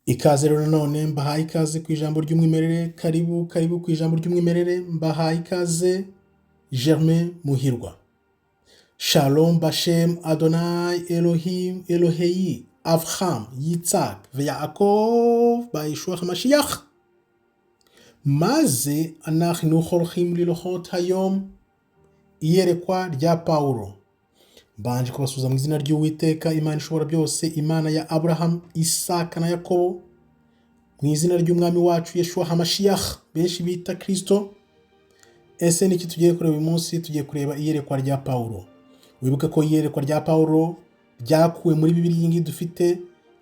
Ikaze rero nanone, mbahaye ikaze ku Ijambo ry'Umwimerere. Karibu, karibu ku Ijambo ry'Umwimerere. Mbahaye ikaze, Germain Muhirwa. Shalom Bashem Adonai Elohim Elohei Avraham Yitzhak Yaakov Bayeshua HaMashiach. Maze anachnu holchim lilochot hayom. Iyerekwa rya Pawulo. Mbanje kubasuhuza mu izina ry'Uwiteka Imana ishobora byose, Imana ya Aburahamu, Isaka na Yakobo, mu izina ry'Umwami wacu Yeshua HaMashiach, benshi bita Kristo. Ese niki tugiye kureba uyu munsi? Tugiye kureba iyerekwa rya Pawulo. Wibuke ko iyerekwa rya Pawulo ryakuwe muri Bibiliya iyi ngiyi dufite.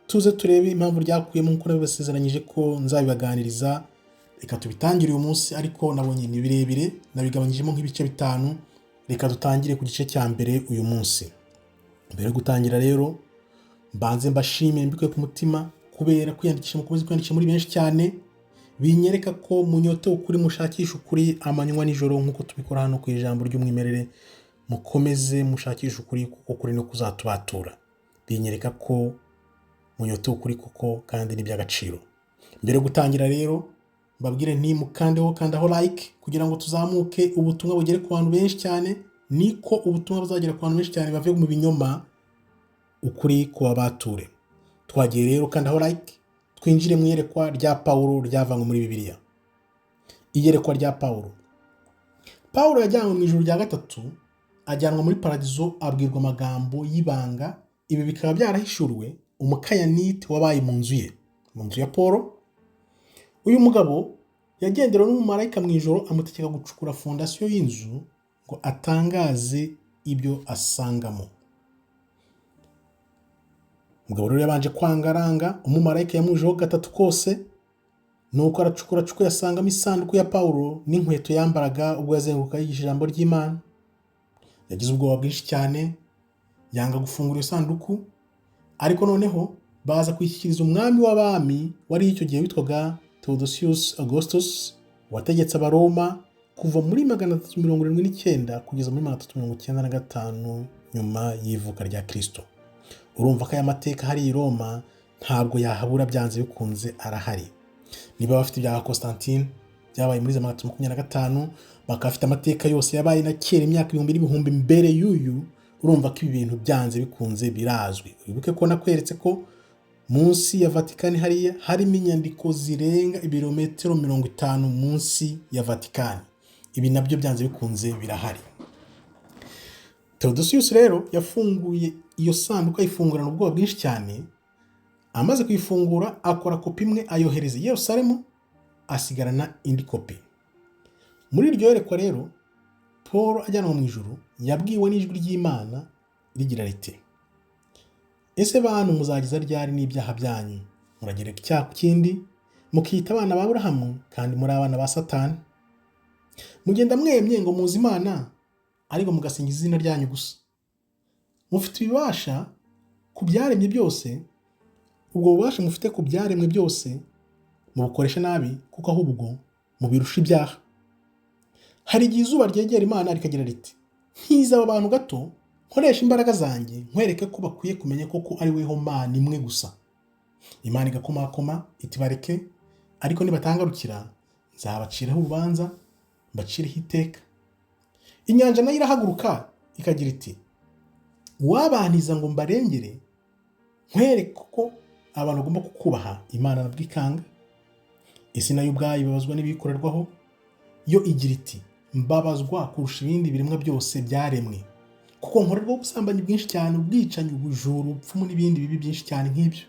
Tuze turebe impamvu ryakuyemo, nk'uko nabibasezeranyije ko nzabibaganiriza. Reka tubitangire uyu munsi, ariko nabonye ni birebire, nabigabanyijemo nk'ibice bitanu. Reka dutangire ku gice cya mbere uyu munsi. Mbere yo gutangira rero, mbanze mbashimire mbikuye ku mutima kubera kwiyandikisha. Mukomeze kwiyandikisha muri benshi cyane, binyereka ko munyotewe ukuri, mushakisha ukuri amanywa nijoro nk'uko tubikora hano ku Ijambo ry'Umwimerere. Mukomeze mushakishe ukuri, kuko kuri no kuzatubatura. Binyereka ko munyotewe ukuri kuko, kandi ni iby'agaciro. Mbere yo gutangira rero, mbabwire nti mukandeho, kandaho like kugira ngo tuzamuke, ubutumwa bugere ku bantu benshi cyane. Niko ubutumwa buzagera ku bantu benshi cyane, bave mu binyoma, ukuri kubabature. Twagiye rero, kandaho like, twinjire mu iyerekwa rya Pawulo ryavanywe muri Bibiliya. Iyerekwa rya Pawulo. Pawulo yajyanywe mu ijuru rya gatatu, ajyanwa muri paradizo, abwirwa amagambo y'ibanga. Ibi bikaba byarahishuriwe umukayanite wabaye mu nzu ye, mu nzu ya Paul. Uyu mugabo yagenderewe n'umumarayika mu ijoro, amutegeka gucukura fondasiyo y'inzu ngo atangaze ibyo asangamo. Umugabo rero yabanje kwanga, aranga. Umumarayika yamujeho gatatu kose, nuko aracukura. Acukuye asangamo isanduku ya Pawulo n'inkweto yambaraga ubwo yazenguruka yigisha ijambo ry'Imana. Yagize ubwoba bwinshi cyane, yanga gufungura iyo sanduku, ariko noneho baza kuyishyikiriza umwami w'abami wari icyo gihe witwaga Theodosius Augustus, wategetse Abaroma kuva muri 379 kugeza muri 395 nyuma y'ivuka rya Kristo. Urumva ko aya mateka hari i Roma, ntabwo yahabura, byanze bikunze arahari. Niba bafite ibya Constantine byabaye muri za 325, bakaba bafite amateka yose yabaye na kera, imyaka ibihumbi n'ibihumbi mbere y'uyu, urumva ko ibi bintu byanze bikunze birazwi. Wibuke ko nakweretse ko munsi ya Vatikani hariya harimo inyandiko zirenga ibirometero 50 munsi ya Vatikani. Ibi nabyo byanze bikunze birahari. Theodosius rero yafunguye iyo sanduku, ayifungurana ubwoba bwinshi cyane. Amaze kuyifungura, akora kopi imwe ayohereza i Yerusalemu, asigarana indi kopi. Muri iryo yerekwa rero, Paul ajyanwa mu ijuru yabwiwe n'ijwi ry'Imana rigira riti: "Ese bantu, muzageza ryari n'ibyaha byanyu? Muragereka icyaha ku kindi, mukita abana ba Aburahamu kandi muri abana ba Satani. Mugenda mwemye ngo muzi Imana, ariko mugasingiza izina ryanyu gusa. Mufite ibibasha ku byaremye byose. Ubwo bubasha mufite ku byaremwe byose mubukoresha nabi, kuko ahubwo mubirusha ibyaha. Hari igihe izuba ryegera Imana rikagira riti: 'Nkiza aba bantu gato, nkoresha imbaraga zanjye, nkwereke ko bakwiye kumenya koko ari weho Mana imwe gusa.' Imana igakomakoma iti: 'Bareke, ariko nibatangarukira nzabaciraho urubanza, mbacireho iteka.' Inyanja nayo irahaguruka ikagira iti: 'Wabantiza ngo mbarengere, nkwereke ko abantu bagomba kukubaha.' Imana nabwo ikanga. Isi nayo ubwayo ibabazwa n'ibiyikorerwaho. Yo igira iti: 'Mbabazwa kurusha ibindi biremwa byose byaremwe, kuko nkorerwaho ubusambanyi bwinshi cyane, ubwicanyi, ubujura, ubupfumu n'ibindi bibi byinshi cyane nk'ibyo.'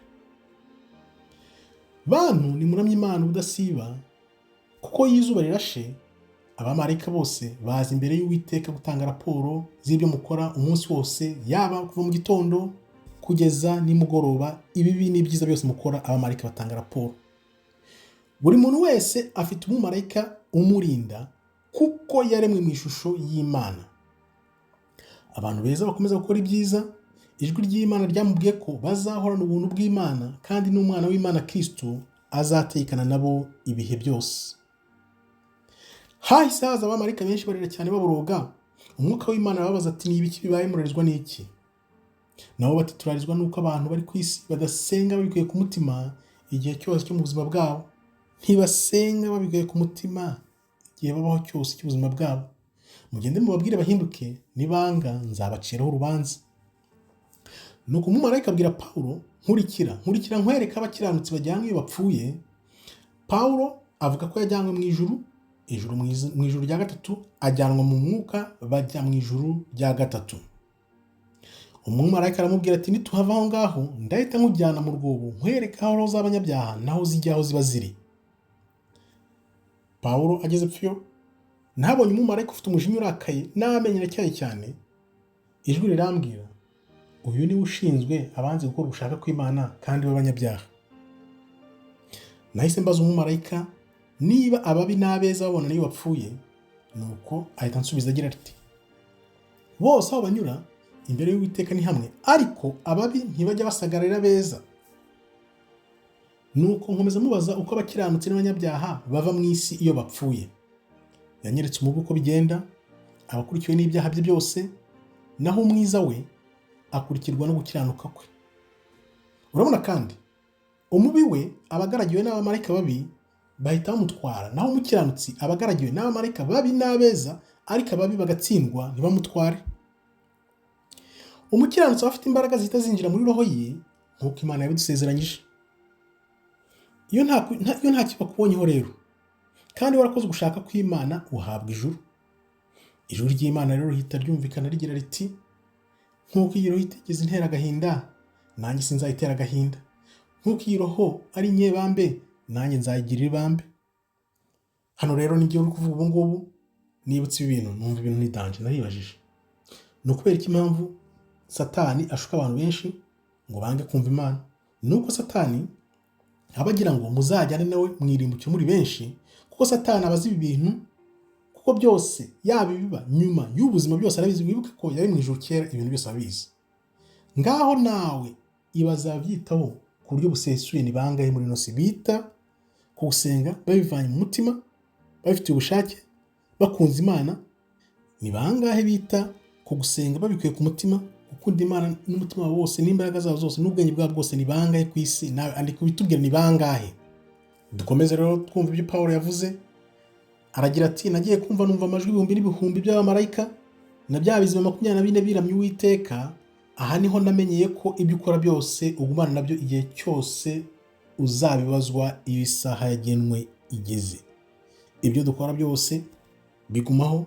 Bantu, nimuramye Imana ubudasiba, kuko iyo izuba rirashe, abamarayika bose baza imbere y'Uwiteka gutanga raporo z'ibyo mukora umunsi wose, yaba kuva mu gitondo kugeza nimugoroba. Ibibi n'ibyiza byose mukora, abamarayika batanga raporo. Buri muntu wese afite umumarayika umurinda, kuko yaremwe mu ishusho y'Imana. Abantu beza bakomeza gukora ibyiza. Ijwi ry'Imana ryamubwiye ko bazahorana ubuntu bw'Imana, kandi n'umwana w'Imana Kristo azatekana nabo ibihe byose. Hahise haza abamarayika benshi, barira cyane, baboroga. Umwuka w'Imana arababaza ati: 'Ni ibiki bibaye? Murarizwa n'iki?' Nabo bati: 'Turarizwa n'uko abantu bari ku isi badasenga babikuye ku mutima. Igihe cyose cyo mu buzima bwabo ntibasenga babikuye ku mutima, igihe babaho cyose cy'ubuzima bwabo. Mugende mubabwire bahinduke, nibanga nzabaciraho urubanza. Nuko umumarayika abwira Pawulo: "Nkurikira, nkurikira, nkwereke abakiranutsi bajyanywe iyo bapfuye." Pawulo avuga ko yajyanywe mu ijuru, ijuru mu ijuru rya gatatu, ajyanwa mu mwuka, bajya mu ijuru rya gatatu. Umumarayika aramubwira ati: "Nituhava aho ngaho, ndahita nkujyana mu rwobo, nkwereke aho roho z'abanyabyaha naho zijya, aho ziba ziri." Pawulo ageze pfiyo, ntabonye umumarayika ufite umujinya, urakaye n'amenyo atyaye cyane. Ijwi rirambwira: "Uyu niwe ushinzwe abanze gukora ugushaka kw'Imana kandi b'abanyabyaha." Nahise mbaza umumarayika niba ababi n'abeza babona iyo bapfuye. Nuko ahita ansubiza agira ati: "Bose aho banyura imbere y'Uwiteka ni hamwe, ariko ababi ntibajya basagarira abeza." Nuko nkomeza mubaza uko abakiranutsi n'abanyabyaha bava mu isi iyo bapfuye. Yanyeretse umubi uko bigenda, abakurikiwe n'ibyaha bye byose, naho umwiza we akurikirwa no gukiranuka kwe. Urabona kandi umubi we aba agaragiwe n'abamarayika babi, bahita bamutwara, naho umukiranutsi aba agaragiwe n'abamarayika babi n'abeza, ariko ababi bagatsindwa ntibamutware. Umukiranutsi aba afite imbaraga zihita zinjira muri roho ye, nk'uko Imana yabidusezeranyije. Iyo nta kibakubonyeho rero kandi warakoze ugushaka kw'Imana, uhabwa ijuru. Ijuru ry'Imana rero rihita ryumvikana rigira riti: "Nk'uko iyi roho itigeze intera agahinda, nanjye sinzayitera agahinda. Nk'uko iyi roho ari inyebambe, nanjye nzayigirira ibambe." Hano rero nibyo uri kuvuga ubu ngubu. Nibutse ibi bintu, numva ibintu ni danger. Naribajije: ni ukubera iki impamvu Satani ashuka abantu benshi ngo bange kumva Imana? Ni uko Satani aba agira ngo muzajyane nawe mwirimbukiro muri benshi, kuko Satani aba azi ibi bintu, kuko byose, yaba ibiba nyuma y'ubuzima, byose arabizi. Wibuke ko yari mu ijuru kera, ibintu byose abizi. Ngaho nawe ibaza, abyitaho ku buryo busesuye ni bangahe muri ino si bita ku gusenga babivanye mu mutima, babifitiye ubushake, bakunze Imana? Ni bangahe bita ku gusenga babikuye ku mutima, gukunda Imana n'umutima wabo wose n'imbaraga zabo zose n'ubwenge bwabo bwose? Ni bangahe ku isi? Nawe andika ubitubwire, ni bangahe? Dukomeze rero twumva ibyo Pawulo yavuze. Aragira ati: "Nagiye kumva numva amajwi ibihumbi n'ibihumbi by'abamarayika na bya bizima 24 biramya Uwiteka. Aha niho namenyeye ko ibyo ukora byose ugumana nabyo igihe cyose uzabibazwa iyo isaha yagenwe igeze." Ibyo dukora byose bigumaho,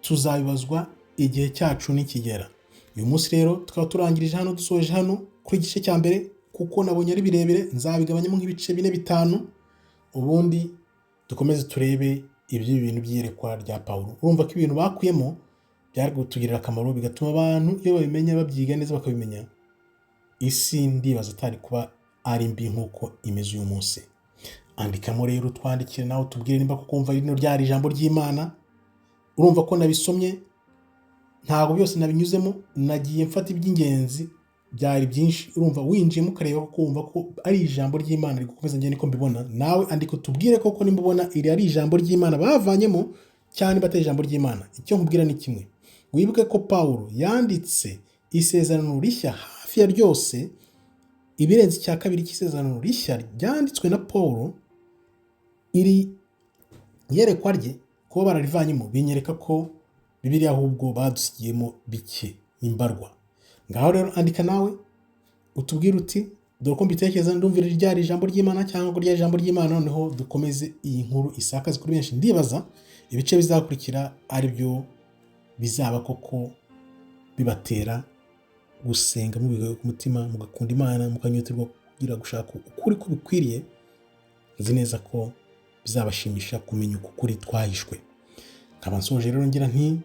tuzabibazwa igihe cyacu nikigera. Uyu munsi rero tukaba turangirije hano, dusoje hano kuri igice cya mbere, kuko nabonye ari birebire. Nzabigabanyamo nk'ibice bine, bitanu, ubundi dukomeze turebe iby'ibi bintu by'iyerekwa rya Pawulo. Urumva ko ibintu bakuyemo byari kutugirira akamaro, bigatuma abantu iyo babimenya, babyiga neza, bakabimenya, isi ndibaza atari kuba ari mbi nk'uko imeze uyu munsi. Andikamo rero, twandikire nawe, tubwire nimba kuko wumva rino ryari ijambo ry'Imana. Urumva ko nabisomye, ntabwo byose nabinyuzemo, nagiye mfata iby'ingenzi, byari byinshi. Urumva winjiyemo ukareba ko wumva ko ari ijambo ry'Imana rigukomeza. Njye niko mbibona. Nawe andika utubwire koko nimba ubona iri ari ijambo ry'Imana bavanyemo cyangwa niba atari ijambo ry'Imana. Icyo nkubwira ni kimwe: wibuke ko Pawulo yanditse Isezerano Rishya hafi ya ryose, ibirenze icya kabiri cy'Isezerano Rishya ryanditswe na Pawulo. Iri yerekwa rye kuba bararivanyemo binyereka ko Bibiliya ahubwo badusigiyemo bike imbarwa. Ngaho rero andika nawe utubwire uti: "Dore uko mbitekereza, ndumvira ryari ijambo ry'Imana cyangwa ko ryari ijambo ry'Imana." Noneho dukomeze iyi nkuru isakaze kuri benshi. Ndibaza ibice bizakurikira ari byo bizaba koko bibatera gusenga mubikuye ku mutima, mugakunda Imana, mukanyoterwa kugira gushaka ukuri ko bikwiriye. Nzi neza ko bizabashimisha kumenya uku kuri twahishwe. Nkaba nsoje rero ngira nti: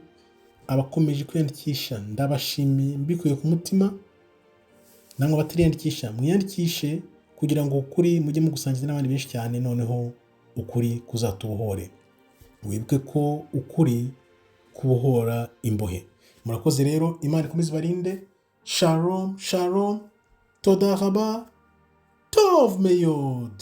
abakomeje kwiyandikisha ndabashimiye mbikuye ku mutima. Namwe batariyandikisha, mwiyandikishe kugira ngo ukuri mujye mugusangiza n'abandi benshi cyane, noneho ukuri kuzatubohore. Wibuke ko ukuri kubohora imbohe. Murakoze rero, Imana ikomeze ibarinde. Shalom shalom, toda raba, tov meyod.